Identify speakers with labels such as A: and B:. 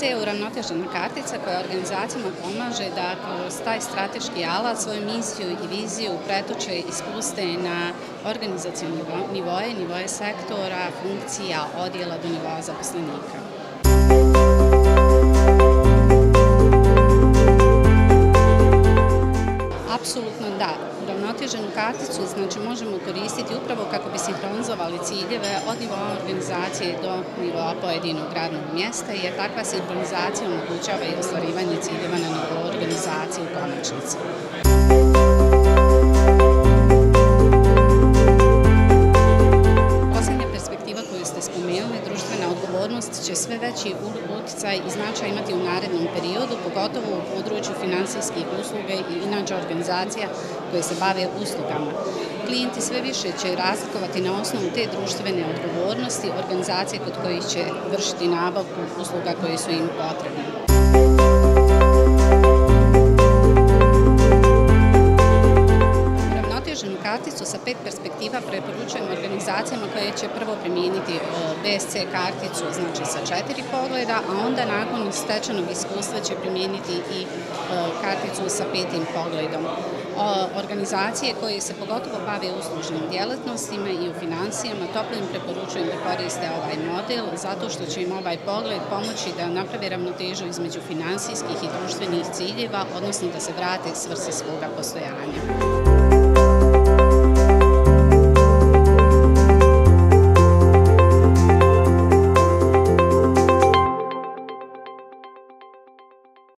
A: BSC je uravnotežena kartica koja organizacijama pomaže da kroz taj strateški alat svoju misiju i viziju pretoče i spuste na organizacioni nivoje sektora, funkcija, odjela do nivoa zaposlenika. Apsolutno da. Uravnoteženu karticu možemo koristiti upravo kako bi sinhronizovali ciljeve od nivoa organizacije do nivoa pojedinog radnog mjesta, jer takva sinhronizacija omogućava i ostvarivanje ciljeva na nivou organizacije u konačnici. Poslednja perspektiva koju ste spomenuli, društvena odgovornost, će sve veći uticaj i značaj imati u narednom periodu, pogotovo u području finansijskih usluga i inače organizacija koje se bave uslugama. Klijenti sve više će razlikovati na osnovu te društvene odgovornosti organizacije kod kojih će vršiti nabavku usluga koje su im potrebne. Uravnoteženu karticu sa 5 perspektiva preporučujemo organizacijama koje će prvo primijeniti BSC karticu, sa 4 pogleda, a onda nakon stečenog iskustva će primijeniti i karticu sa 5. pogledom. Organizacije koje se pogotovo bave uslužnim djelatnostima i u finansijama, toplo im preporučujem da koriste ovaj model, zato što će im ovaj pogled pomoći da naprave ravnotežu između finansijskih i društvenih ciljeva, odnosno da se vrate svrsi svoga postojanja.